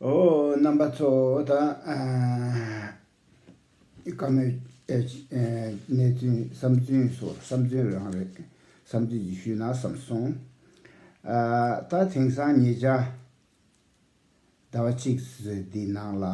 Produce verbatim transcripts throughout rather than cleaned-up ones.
ཨོ། རྣམ་པ་ཚོ་ད་ཨ་བཀའ་མོལ་ཨེ་ཨེ་གནས་ཚུལ་བསམ་ཚུལ་སོགས་བསམ་ཚུལ་རང་རེད། བསམ་ཚུལ་ཅིག་ཞུས་ན་བསམ་སོང་། ཨ་ད་དེང་སང་ཉེ་ཆར་ཟླ་བ་གཅིག་ཙམ་འདི་ནང་ལ་ཨ་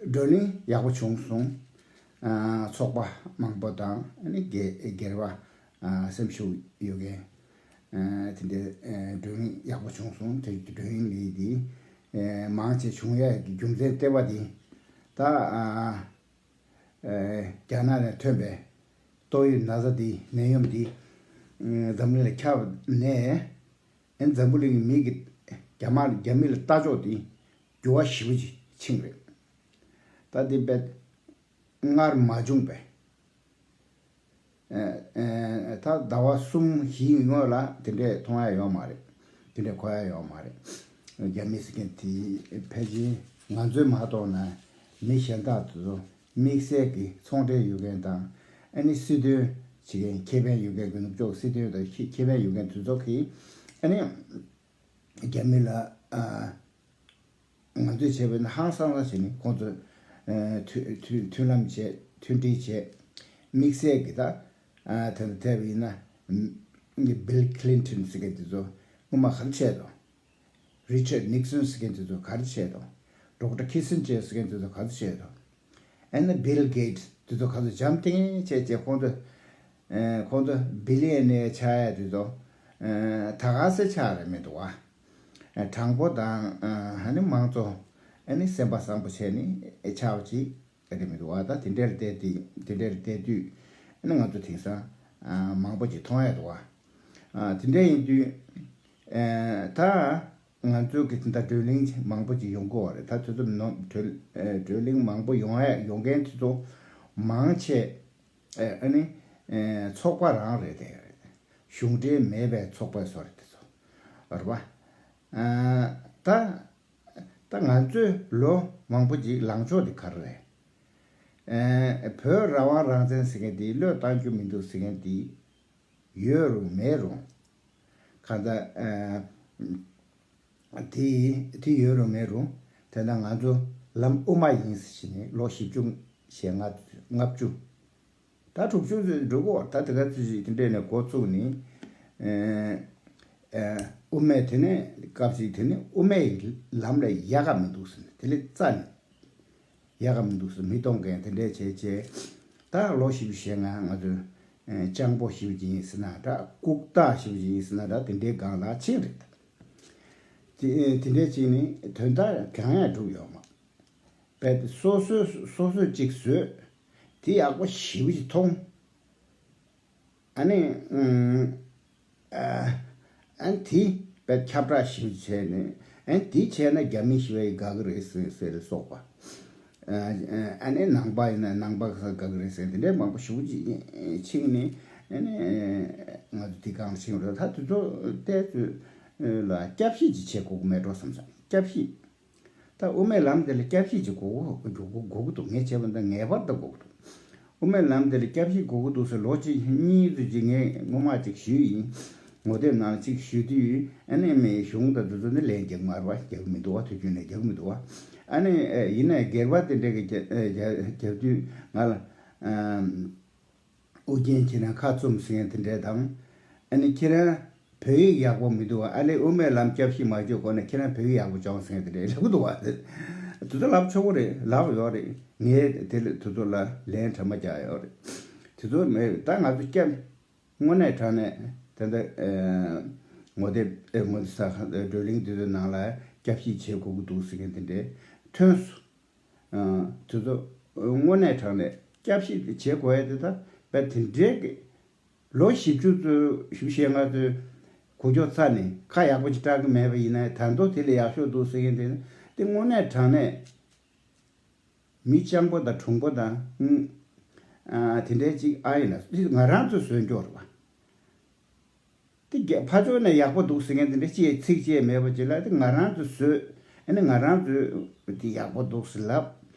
བགྲོ་གླེང་ཡག་པོ་བྱུང་སོང་། ཨ་ཚོགས་པ་མང་པོ་དང་ཨ་ནི་སྒེར་སྒེར་པ་ཨ་སེམས་ཤུགས་ཡོད་མཁན་ཨ་དེ་འདྲའི་ཨ་བགྲོ་གླེང་ཡག་པོ་བྱུང་སོང་། དེ་བགྲོ་གླེང་ལས་དེ་ཨ་མང་ཆེ་བྱུང་ཡ་གི་རྒྱུ་མཚན་ལྟེ་བ་དེ་ད་ཨ་ཨ་རྒྱ་ནག་ནས་ཐོན་པའི་ཏོག་དབྱིབས་ན་ཚ་འདི་ནད་ཡམས་འདི་ཨ་འཛམ་གླིང་ལ་ཁྱབ་ནས་ཨ་འཛམ་བུ་གླིང་གི་མི་གི་རྒྱ་དམར་རྒྱ་མི་ལ་ལྟ་ཕྱོགས་འདི་འགྱུར་བ་ཞེ་པོ་ཅིག་ཕྱིན་རེད། ད་འདི་དཔེ་སྔར་མ་བྱུང་པའི་ཨ་ཨ་ད་ཟླ་བ་གསུམ་བཞིའི་སྔོན་ལ་དེ་འདྲས་མཐོང་ཡ་ཡོད་མ་རེད། དེ་འདྲས་གོ་ཡ་ཡོད་མ་རེད། རྒྱ་མི་ཟེར་མཁན་དེ་ཕལ་ཆེར་ང་ཚོའི་མ་གཏོགས་ན་མི་གཞན་དག་དེ་ཚོ་དམིགས་བསལ་གྱི་ཚོང་འབྲེལ་ཡོད་མཁན་དང་ཨ་ནི་སྲིད་དོན་བྱེད་མཁན་ཁེ་ཕན་ཡོད་མཁན་གྱི་ནུབ་ཕྱོགས་སྲིད་དོན་དང་ཁེ་ཁེ་ཕན་ཡོད་མཁན་དེ་ཚོ་གིས་ཨ་ནི་རྒྱ་མི་ལ་ཨ་ང་ཚོས་བྱས་པ་ཡིན་ན་ཧང་སང་སང་བྱས་ནས་ཁོང་ཚོས་ཨ་མཐུན་མཐུན་མཐུན་ལམ་བྱས། མཐུན་སྒྲིལ་བྱས། དམིགས་བསལ་གྱི་ད་ཨ་ད་ལྟ་བལྟས་པ་ཡིན་ན་ཨ་Bill Clinton་ཟེར་མཁན་དེ་ཚོ་སྔོན་མ་ག་རེ་བྱས་དང་། Richard Nixon་ཟེར་མཁན་དེ་ཚོ་ག་རེ་བྱས་དང་། Doctor Kissinger་ཟེར་མཁན་དེ་ཚོ་ག་རེ་བྱས་དང་། ཨ་ནི་Bill Gates་དེ་ཚོ་ག་ཚོད་འཇམ་ཐིང་བྱས་བྱས་ཁོང་ཚོ་ཨ་ཁོང་ཚོ་billionaire་ཆགས་ཡ་དེ་ཚོ་ཨ་ད་ག་སེ་ཆགས་རེད་མི་འདུག་བ། ཨ་དྲང་པོ་དང་ཨ་ནི་མང་གཙོ་ཨ་ནི་སེམས་པ་བཟང་པོ་བྱས་ནས་ཨེ་ཆགས་པ་ཅིག་རེད་མི་འདུག་བ། ད་དེ་འདྲར་བལྟས་དུས་དེ་འདྲར་བལྟས་དུས་ཨ་ནི་ང་ཚོ་དེང་སང་ཨ་མང་པོ་ཅིག་མཐོང་ཡ་འདུག་བ། ཨ་དེ་འདྲ་ཡིན་དུས་ཨ་ད་ང་ཚོའི་གི་ད་བགྲོ་གླེང་མང་པོ་ཅིག་ཡོང་གི་ཡོད་རེད། ད་དུས་ཚོད་ནོར་བགྲོ་ཨ་བགྲོ་གླེང་མང་པོ་ཡོང་ཡ་ཡོང་མཁན་དེ་ཚོ་མང་ཆེ་ཨ་ཨ་ནི་ཨ་ཚོགས་པ་རང་རེད་དེ། གཞུང་འབྲེལ་མེད་པའི་ཚོགས་པ་སོགས་རེད་དེ་ཚོ་རེད་པ། ཨ་ད་ད་ང་ཚོས་ལོ་མང་པོ་ཅིག་ལངས་ཕྱོགས་དེ་ག་རེ་རེད། ཨ་བོད་རང་དབང་རང་བཙན་ཟེར་མཁན་དེ་བློས་བཏང་རྒྱུ་མི་འདུག་ཟེར་མཁན་དེ་ཡོད་རུང་མེད་རུང་། གང་ལྟར་ཨ་དེ་དེ་ཡོད་རུང་མེད་རུང་དེ་ན་ང་ཚོ་ལམ་དབུ་མ་ཡིན་ཟེར་བྱས་ནས་ལོ་བཞི་བཅུ་ཞེ་ལྔ་ལྔ་བཅུ་ད་དྲུག་ཅུ་ཙམ་འགྲོ་གི་ཡོད། ད་དེ་ག་ཙམ་ཞིག་དེ་འདྲས་ནས་འགོ་བཙུགས་ནས་ཨ་ཨ་དབུ་མའི་དེ་ནས་སྐབས་ཤིག་དེ་ནས་དབུ་མའི་ལམ་ལ་ཡག་ག་མི་འདུག་ཟེར་ནས་དེ་ལས་རྩ་ནས་ཡག་ག་མི་འདུག་ཟེར། མི་གཏོང་མཁན་དེ་འདྲས་བྱས་བྱས་ད་ལོ་བཞི་བཅུ་ཞེ་ལྔ་ང་ཚོས་ཨ་སྤྱང་པོ་ཞེ་པོ་ཅིག་ཡིན་ཟེར་ན་འདྲ། ལྐུགས་རྟགས་ཞེ་པོ་ཅིག་ཡིན་ཟེར་ན་འདྲ། དེ་འདྲའི་སྒང་ལ་ཕྱིན་རེད། དེ་དེ་འདྲས་བྱས་ནས་དོན་དག་གང་ཡང་འགྲུབ་ཡོད་མ་རེད། དཔེ་སོ་སོས་སོ་སོས་གཅིག་བཟོས། དེ་ཡག་པོ་ཞེ་པོ་ཅིག་མཐོང་། ཨ་ནི་ཨ་ཨ་དེ་དཔེ་ཁྱབ་བསྒྲགས་ཞེ་པོ་ཅིག་བྱས་ནས་ཨ་དེ་བྱས་ན་རྒྱ་མི་ཞེ་པོ་ཅིག་དགའ་གི་རེད་ཟེར་ཟེར་ལ་སོགས་པ། ཨ་ཨ་ནི་ནང་པ་ཡིན་ན་ནང་པ་ག་ས་དགའ་གི་རེད་ཟེར་དེ་འདྲའི་མང་པོ་ཞེ་པོ་ཅིག་ཕྱིན་ནས་ཨ་ནི་ང་ཚོ་དེ་གང་ཕྱིན་རེད། ད་དེ་ཚོ་ལྟས་ཚོད་ལ་སྐྱབས་ཤིག་ཅིག་བྱེད་དགོས་ཀྱི་མེད་འགྲོ་བསམ་སོང་། སྐྱབས་ཤིག་ད་དབུ་མའི་ལམ་དེ་ལ་སྐྱབས་ཤིག་ཅིག་དགོས་དགོས་དགོས་ཀྱི་འདུག་ངས་བྱས་པ་འདི་ངེས་པར་དུ་དགོས་ཀྱི་འདུག་དབུ་མའི་ལམ་དེ་ལ་སྐྱབས་ཤིག་དགོས་ཀྱི་འདུག་ཟེར་ལོ་གཅིག་གཉིས་ཙམ་ཅིག་ངས་སྔོན་མ་ཅིག་ཞུས་ཡིན། ངོ་དེབ་ནང་ཅིག་ཞུས་དུས་ཨ་ནི་མི་གཞུང་དང་དེ་ཚོ་ནི་ལན་རྒྱག་མ་རེད་པ། རྒྱག་གི་མི་འདུག་བ། དུས་རྒྱུན་ནས་རྒྱག་གི་མི་འདུག་བ། ཨ་ནི་ཨེ་ཡིན་ནའི་སྒེར་པ་དེ་འདྲས་ཀྱི་རྒྱ་ཨེ་རྒྱ་རྒྱབ་དུས་ང་ལ་ཨམ། ཨུ་རྒྱན་ཁྱེད་རང་ཁ་བཙུམ་ཟེར་མཁན་དེ་འདྲས་དང་། ཨ་ནི་ཁྱེད་རང་བོད་ཡིག་ཡག་པོ་མི་འདུག་བ། ཨ་ལས་དབུ་མའི་ལམ་སྐྱབས་ཤིག་མ་བཅོལ་གོང་ནས་ཁྱེད་རང་བོད་ཡིག་ཡག་པོ་སྦྱོངས་ཟེར་མཁན་དེ་འདྲས་ལབ་ཀྱི་འདུག་བ། དེ་ཚོ་ལབ་ཆོག་གི་རེད། ལབ་ཡོད་རེད། ངས་དེ་ལ་དེ་ཚོ་ལ་ལན་གྲངས་མ་རྒྱག་ཡོད་རེད། དེ་ཚོ་མེད། ད་ང་ཚོ་སྐྱབས་དངོས་གནས་དྲང་གནས་དེ་འདྲ་ཨེ་ངོ་དེབ་ཨེ་ངོ་དེབ་ས་ཁང་བགྲོ་གླེང་དེ་ཚོའི་ནང་ལ་སྐྱབས་ཤིག་བྱེད་དགོས་ཀྱི་འདུག་ཟེར་མཁན་དེ་འདྲས་ཐོན་སོང་། ཨ་དེ་ཚོ་དངོས་གནས་དྲང་གནས་སྐྱབས་ཤིག་བྱེད་དགོས་ཡ་དེ་ད་དཔེ་དེ་འདྲའི་གི་ལོ་བཞི་བཅུ་ཙམ་བཞི་བཅུ་ཞེ་ལྔ་ཙམ་གོ་རྒྱུ་ཚར་ནས་ཁ་ཡག་པོ་ཅིག་གྲག་གི་མེད་པ་ཡིན་ན་ད་དུང་དེ་ལས་ཡག་ཤོས་འདུག་ཟེར་མཁན་དེ་ནི་དེ་དངོས་གནས་དྲང་གནས་མི་སྤྱང་པོ་དང་གྲུང་པོ་དང་ཨ་དེ་འདྲའི་ཅིག་ཨ་ཡིན་ན་ང་རང་ཚོས་བཟོས་འགྱོ་རེད་པ། དེ་རྒྱ་ཕར་ཕྱོགས་ནས་ཡག་པོ་འདུག་ཟེར་མཁན་དེ་འདྲ་ཅིག་ཚིག་ཅིག་མེད་པ་ཅིག་ལ་དེ་ང་རང་ཚོས་བཟོས། ཨ་ནི་ང་རང་ཚོས་དེ་ཡག་པོ་འདུག་ཟེར་ལབ།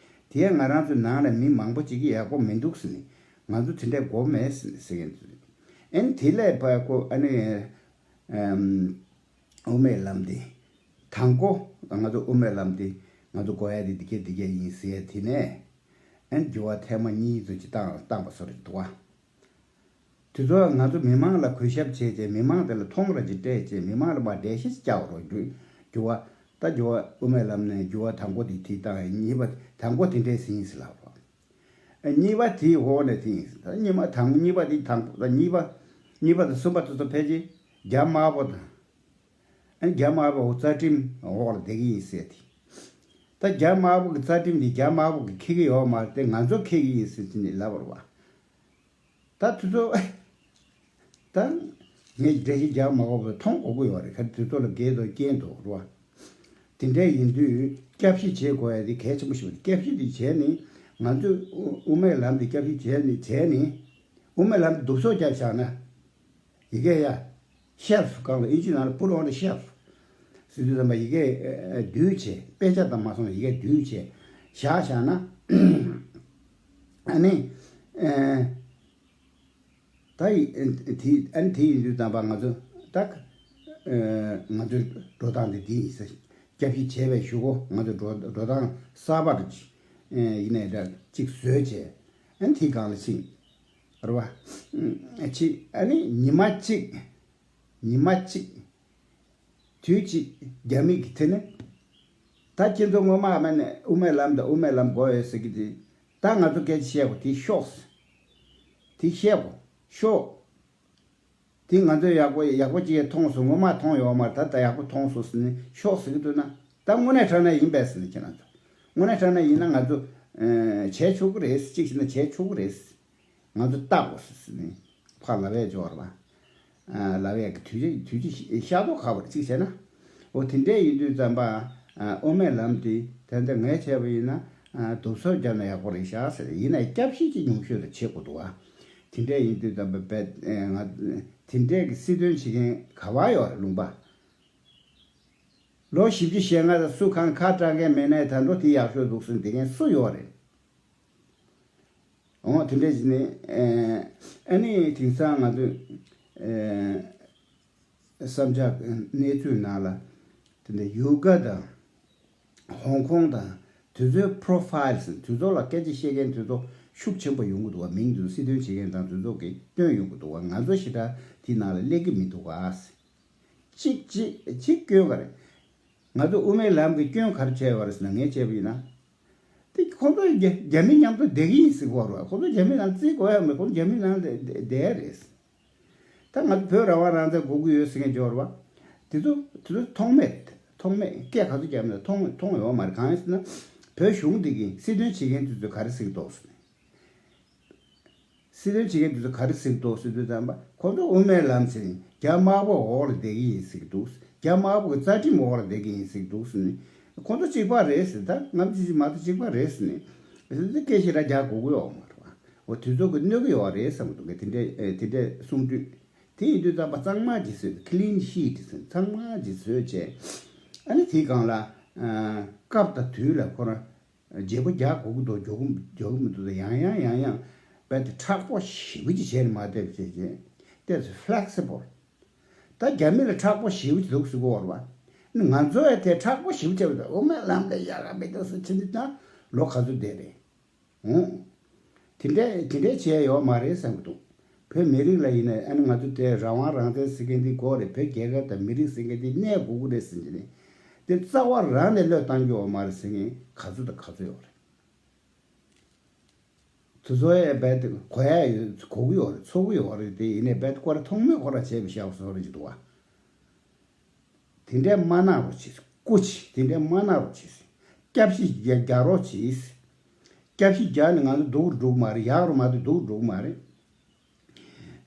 དེ་ཡང་ང་རང་ཚོའི་ནང་ལ་མི་མང་པོ་ཅིག་གིས་ཡག་པོ་མི་འདུག་ཟེར་ནས་ང་ཚོ་དེ་འདྲ་དགོས་མེད་ཟེར་ཟེར་མཁན་ཚོ། ཨ་ནི་དེ་ལས་ཕར་ཁོ་ཨ་ནི་ཨམ། དབུ་མའི་ལམ་འདི་དང་པོ། ང་ཚོ་དབུ་མའི་ལམ་འདི་ང་ཚོ་དགོས་ཡ་འདི་འདི་གས་འདི་གས་ཡིན་ཟེར་དེ་ནས་ཨན་འགྱུར་བ་ཐེངས་མ་གཉིས་ཙམ་ཅིག་བཏང་བཏང་པ་སོགས་རེད་འདུག་བ། དེ་ཚོ་ང་ཚོ་མི་མང་ལ་གུས་ཞབས་བྱས་བྱས་མི་མང་དེ་ལ་མཐོང་ར་ཅིག་སྤྲད་བྱས་མི་མང་ལ་མར་འགྲེལ་བཤད་ཅིག་རྒྱག་རོགས་འགྱུར་འགྱུར་བ། ད་འགྱུར་བ་དབུ་མའི་ལམ་ནས་འགྱུར་བ་དང་པོ་དེ་དེ་བཏང་ཡ་གཉིས་པ་དང་པོ་དེ་འདྲས་ཟིན་ཡིན་ཟེར་ལབ་རོགས། གཉིས་པ་དེའི་འོག་ནས་དེ་ཡིན་ཟེར། ད་གཉིས་པ་དང་གཉིས་པ་དེ་དང་པོ་ད་གཉིས་པ་གཉིས་པ་དང་གསུམ་པ་དེ་ཚོ་ཕལ་ཆེར་རྒྱ་དམར་པོ་དང་། ཨ་ནི་རྒྱ་དམར་པོ་རྩ་ཁྲིམས་འོག་ལ་བསྡད་ཀྱི་ཡིན་ཟེར་དེ། ད་རྒྱ་དམར་པོ་གི་རྩ་ཁྲིམས་དེ་རྒྱ་དམར་པོ་གིས་འཁྱེར་གྱི་ཡོད་མ་རེད་དེ་ང་ཚོ་འཁྱེར་གྱི་ཡིན་ཟེར་དེ་ནས་ལབ་པ་རེད་བ། ད་དེ་ཚོ་ད་ངས་འགྲེལ་བཤད་རྒྱག་མ་དགོས་པར་མཐོང་དགོས་ཀྱི་ཡོད་རེད། ག་དེ་ཚོ་ལ་འགལ་འདུག་རྐྱེན་འདུག་རེད་བ། དེ་འདྲ་ཡིན་དུས་བསྐྱར་ཞིབ་བྱེད་དགོས་ཡ་དེ་གལ་ཆེན་པོ་ཞིག་རེད། བསྐྱར་ཞིབ་དེ་བྱས་ནས་ང་ཚོས་དབུ་དབུ་མའི་ལམ་དེ་བསྐྱར་ཞིབ་བྱས་ནས་བྱས་ནས་དབུ་མའི་ལམ་དེ་བསྡུ་གསོག་རྒྱབ་བཞག་ན། ཡི་གེ་ཡ། shelf གང་ལ་ཨིན་ཇི་ནང་ལ་put on the shelf ཟེར་དུས་ཙམ་པ་ཡི་གེ་ཨ་བསྡུས་བྱས་དཔེ་ཆ་དང་མ་སོང་ན་ཡི་གེ་བསྡུས་བྱས་བཞག་བཞག་ན། ཨ་ནི་ཨ་ད་ཡི་དེ་ཨ་ནི་དེ་ཡིན་དུས་ཙམ་པ་ང་ཚོ་ད་ཨ་ང་ཚོའི་འགྲོ་སྟངས་དེ་དེ་ཡིན་ས། བསྐྱར་ཞིབ་བྱས་པའི་གཞུག་གུ་ང་ཚོ་འགྲོ་འགྲོ་སྟངས་གསར་པ་རེ་ཅིག་ཡིན་ནའི་འདྲ་ཅིག་བཟོས་བྱས་ཨ་ནི་དེའི་སྒང་ལ་ཕྱིན། རེད་བ། ཨ་ཅིག་ཨ་ནི་ཉི་མ་གཅིག་ཉི་མ་གཅིག་དུས་གཅིག་རྒྱ་མི་གི་དེ་ནི། ད་ཁྱེད་ཚོ་སྔོན་མ་མ་ནས་དབུ་མའི་ལམ་དང་དབུ་མའི་ལམ་དགོས་ཡོད་ཟེར་གི་དེ། ད་ང་ཚོ་སྐད་ཆ་བཤད་དགོས་དེ་ཤོག་ཟེར། དེ་བཤད་དགོས་ཤོག་དེ་ང་ཚོས་ཡག་པོ་ཡག་པོ་ཅིག་མཐོང་སོང་། སྔོན་མ་མཐོང་ཡོད་མ་རེད། ད་ད་ཡག་པོ་མཐོང་སོང་ཟེར་ནས་ཤོག་ཟེར་གི་འདུག་ན། ད་དངོས་གནས་དྲང་གནས་ཡིན་པས་ཟེར་ནས་ཁྱེད་རང་ཚོ། དངོས་གནས་དྲང་གནས་ཡིན་ན་ང་ཚོ་ཨ་བྱས་ཆོག་གི་རེད། གཅིག་བྱས་ན་བྱས་ཆོག་གི་རེད། ང་ཚོ་ལྟ་དགོས་ཟེར་ནས་ཕར་ལབ་ཡས་འབྱོར་བ། ལབ་ཡས་ཀྱི་དུས་ཚོད་དུས་ཚོད་ཤ་སྟག་ཁག་པོ་རེད། གཅིག་བྱས་ན། འོ་དེ་འདྲས་ཡིན་དུས་ཙམ་པ། དབུ་མའི་ལམ་དེ་ད་ལྟ་ངས་བྱས་པ་ཡིན་ན་བསྡུ་གསོག་བརྒྱབ་ན་ཡག་པོ་རེད་ཤག་ཟེར། ཡིན་ནའི་བསྐྱར་ཞིབ་ཅིག་ཉུང་ཤོས་ལ་བྱེད་དགོས་འདུག་བ། དེ་འདྲས་ཡིན་དུས་ཙམ་པ་བས་ང་དེ་འདྲས་ཀྱི་སྲིད་དོན་བྱེད་མཁན་ག་བ་ཡོད་རེད་ལུང་པ། ལོ་བཞི་བཅུ་ཞེ་ལྔ་ལ་སུ་གང་ཁ་གྲག་མཁན་མེད་ནའི་ད་འགྲོ་དེ་ཡག་ཤོས་འདུག་ཟེར་འདི་མཁན་སུ་ཡོད་རེད། འོ་དེ་འདྲས་ནི་ཨ་ནི་དེང་སང་ང་ཚོས་བསམ་འཆར་གནས་ཚུལ་ནང་ལ་དེ་འདྲ་ཡུ་ག་དང་ཧོང་ཀོང་དང་དེ་ཚོའི་profile དེ་ཚོ་ལ་སྐད་ཆ་བཤད་མཁན་དེ་ཚོ་ཤུགས་ཆེན་པོ་ཡོང་གི་འདུག་བ། མིང་དེ་ཚོ་སྲིད་དོན་བྱེད་མཁན་དང་དེ་ཚོ་གིས་བཏོན་ཡོང་གི་འདུག་བ། ང་ཚོ་ཞེ་དྲག་དེ་ནང་ལ་སླེབས་ཀྱི་མི་འདུག་ག་གཅིག་གཅིག་གཅིག་སྐྱོན་ག་རེད། ང་ཚོ་དབུ་མའི་ལམ་གྱི་སྐྱོན་ག་རེ་བྱས་ཡོད་རེད་ཟེར་ན། ངས་བྱས་པ་ཡིན་ན། དེ་ཁོང་ཚོ་རྒྱ་རྒྱ་མི་མཉམ་དུ་བསྡད་ཀྱི་ཡིན་ཟེར་གོ་རེད་བ། ཁོང་ཚོ་རྒྱ་མི་ནང་བརྩི་དགོས་ཡ་མེད། ཁོང་ཚོ་རྒྱ་མི་ནང་བསྡད་བསྡད་ཡ་རེད། ད་ང་ཚོ་བོད་རང་དབང་རང་བཙན་དགོས་ཀྱི་ཡོད་ཟེར་མཁན་འབྱོར་བ། དེ་ཚོ་དེ་ཚོ་མཐོང་མེད། མཐོང་མེད་སྐད་ག་ཚོད་རྒྱབ་ན་མཐོང་མཐོང་ཡོད་མ་རེད། གང་ཡིན་ཟེར་ན། བོད་གཞུང་འདི་གི་སྲིད་དོན་བྱེད་མཁན་དེ་ཚོས་ག་རེ་ཟེར་གྱི་འདུག་ཟེར་ན། སྲིད་དོན་བྱེད་མཁན་དེ་ཚོ་ག་རེ་ཟེར་གྱི་འདུག་ཟེར་དུས་ཙམ་པ། ཁོ་ཚོ་དབུ་མའི་ལམ་ཟེར་རྒྱ་དམར་པོ་འོག་ལ་བསྡད་ཀྱི་ཡིན་ཟེར་གྱི་འདུག་རྒྱ་དམར་པོ་གི་རྩ་ཁྲིམས་འོག་ལ་བསྡད་ཀྱི་ཡིན་ཟེར་གྱི་འདུག་ཟེར་ནས། ཁོ་ཚོ་གཅིག་པ་རེད་ཟེར། ད་ང་ཚོ་ཅིག་མ་གཏོགས་གཅིག་པ་རེད་ཟེར་ནས། ཟེར་ཏེ་སྐད་ཆ་ར་རྒྱག་དགོས་ཀྱི་ཡོད་མ་རེད་བ། འོ་དུས་ཚོད་ཀྱི་གནོད་ཀྱི་ཡོད་རེད་བསམ་གྱི་འདུག་གས། དེ་འདྲས་ཨེ་དེ་འདྲས་གསུང་དུས། དེ་ཡིན་དུས་ཙམ་པ་གཙང་མ་ཅིག་བཟོས། clean sheet ཟེར་གཙང་མ་ཅིག་བཟོས་བྱས། ཨ་ནི་དེའི་སྒང་ལ་ཨ་སྐབས་དང་དུས་ལ་ཁོ་རང་བརྗེ་པོ་རྒྱག་དགོས་ཀྱི་འདུག་རྒྱག་གི་རྒྱག་གི་མི་འདུག་ཡང་ཡང་ཡང་ཡང་རྦད་དེ་མཁྲེགས་པོ་ཞེ་པོ་ཅིག་བྱས་ནས་མར་སླེབས་བྱས་བྱས། ཏོག་ཙམ་flexible། ད་རྒྱ་མི་ལ་མཁྲེགས་པོ་ཞེ་པོ་ཅིག་འདུག་ཟེར་གོ་བ་རེད་བ། ང་ཚོ་ཡང་དེ་མཁྲེགས་པོ་ཞེ་པོ་བྱས་པ་དང་། དབུ་མའི་ལམ་ལ་ཡག་ག་མི་འདུག་ཟེར་ཕྱིན་དུས་ད་ལོ་ག་ཚོད་བསྡད་རེད། འོང་། དེ་འདྲས་དེ་འདྲས་བྱས་ཡོད་མ་རེད་བསམ་གྱི་འདུག་བོད་མི་རིགས་ལ་ཡིན་ན་ཨ་ནི་ང་ཚོ་དེ་རང་དབང་རང་བཙན་ཟེར་མཁན་འདི་དགོས་རེད། བོད་རྒྱལ་ཁབ་དང་མི་རིགས་ཟེར་མཁན་འདི་གནས་དགོས་ཀྱི་རེད་ཟེར་གྱི་ནས། དེ་རྩ་བ་རང་ནས་བློས་བཏང་རྒྱུ་ཡོད་མ་རེད་ཟེར་མཁན་ག་ཚོད་དང་ག་ཚོད་ཡོད་རེད། དེ་ཚོ་ཡང་རྦད་དེ་དགོས་ཡ་ཡོད། དགོས་ཀྱི་ཡོད་རེད། ཚོར་གྱི་ཡོད་རེད། དེ་ཡིན་ནའི་རྦད་དེ་སྐོར་ཐོག་མའི་སྐོར་ར་བྱས་པའི་ཤག་བཟོ་རེད་ཀྱི་འདུག་བ། དེ་འདྲས་མ་གནང་རོགས་བྱེད། སྐུ་མཁྱེན། དེ་འདྲས་མ་གནང་རོགས་བྱེད། བསྐྱར་ཞིབ་རྒྱག་རྒྱག་རོགས་བྱེད། བསྐྱར་ཞིབ་རྒྱག་ནས་ང་ཚོ་སྡུག་རུ་འགྲོ་གི་མ་རེད། ཡག་རུ་མ་གཏོགས་སྡུག་རུ་འགྲོ་གི་མ་རེད།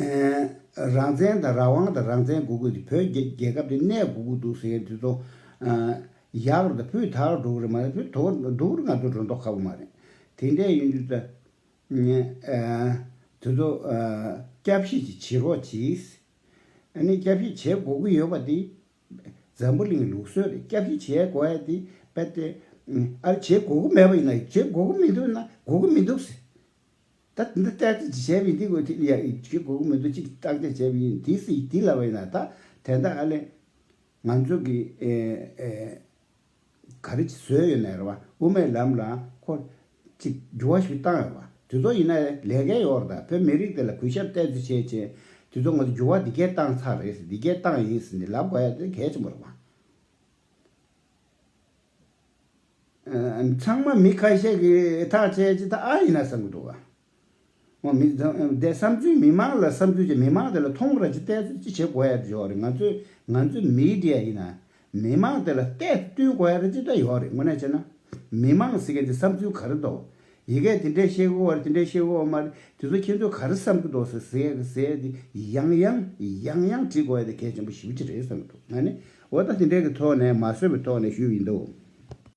ཨེ། རང་བཙན་དང་རང་དབང་དང་རང་བཙན་དགོས་ཀྱི་དེ། བོད་རྒྱ་རྒྱལ་ཁབ་དེ་གནས་དགོས་ཀྱི་འདུག་ཟེར་མཁན་དེ་ཚོ། ཨ། ཡག་རུ་དང་ཕུད་དར་རུ་འགྲོ་གི་རེད་མ་གཏོགས་ཕུད་དོ་སྡུག་རུ་ང་ཚོ་འགྲོ་མདོག་ཁ་པོ་མ་རེད། དེ་འདྲས་ཡིན་དུས་ད། ཨ། དེ་ཚོ། ཨ། བསྐྱར་ཞིབ་ཅིག་བྱེད་རོགས་གྱིས། ཨ་ནི་བསྐྱར་ཞིབ་བྱེད་དགོས་ཀྱི་ཡོད་པ་དེ། འཛམ་བུ་གླིང་ལུགས་སྲོལ་རེད། བསྐྱར་ཞིབ་བྱེད་དགོས་ཡ་དེ་རྦད་དེ། ཨ། བྱེད་དགོས་ཀྱི་མེད་པ་ཡིན་ན། བྱེད་དགོས་ཀྱི་མི་འདུག་ན་དགོས་ཀྱི་མི་འདུག་ཟེར། ད་འདི་བརྟག་དཔྱད་བྱས་པ་ཡིན་དུས་ཀྱི་དེ་ཡ་བྱེད་དགོས་ཀྱི་མི་འདུག་ཅིག་བརྟག་དཔྱད་བྱས་པ་ཡིན་དེ་སྲིད་དེ་ལབ་པ་ཡིན་ན། ད་དེ་འདྲ་ཨ་ལས། ང་ཚོ་གི་ཨེ་ཨེ་ག་རེ་ཅིག་བཟོས་ཡོད་ན་རེད་བ། དབུ་མའི་ལམ་ལ་ཁོ་ཅིག་འགྱུར་བ་ཞིག་བཏང་ཡོད་བ། དེ་ཚོ་ཡིན་ན་ལས་ཀའི་ཡོད་རེད། ད་བོད་མི་རིགས་དེ་ལ་གུས་ཞབས་བསྟན་ཚུལ་བྱས་བྱས། དེ་ཚོ་ང་ཚོ་འགྱུར་བ་འདི་གས་བཏང་ཚར་རེད་ཟེར། འདི་གས་བཏང་ཡིན་ཟེར་ནས་ལབ་དགོས་ཡ་དེ་གལ་ཆེན་པོ་རེད་བ། ཚང་མ་མི་ཁ་ཤས་ཀྱིས་ཐག་བཅད་ཅི་ད་ཨ་ཡིན་ན་བསམ་གྱི་འདུག་བ། འོ་མི་ཚང་དེ་བསམ་ཚུལ་མི་མང་ལ་བསམ་ཚུལ་ཅིག་མི་མང་དེ་ལ་མཐོང་ར་ཅིག་བལྟས་ཚུལ་ཅིག་བྱེད་དགོས་ཡ་དེ་ཡོད་རེད། ང་ཚོས་ང་ཚོས་མི་ཌི་ཡ་ཡིན་ན་མི་མང་དེ་ལ་བལྟས་བསྟུན་དགོས་ཡ་ར་ཅིག་ད་ཡོད་རེད། དངོས་གནས་བྱས་ན་མི་མང་ཟེར་མཁན་དེ་བསམ་ཚུལ་ག་རེ་འདུག་ཡི་གེ་དེ་འདྲས་བཤད་དགོས་བ་རེད། དེ་འདྲས་བཤད་དགོས་བ་མ་རེད། དེ་ཚོ་ཁྱེད་ཚོས་ག་རེ་བསམ་གྱི་འདུག་ཟེར་ཟེར་ཟེར་དེ་ཡང་ཡང་ཡང་ཡང་དྲི་དགོས་ཡ་དེ་གལ་ཆེན་པོ་ཞེ་པོ་ཅིག་རེད་བསམ་གྱི་འདུག་ང་ནི་འོ་ད་དེ་འདྲས་ཀྱི་ཐོག་ནས་མ་བཟོད་པའི་ཐོག་ནས་ཞུས་ཡིན་འདུག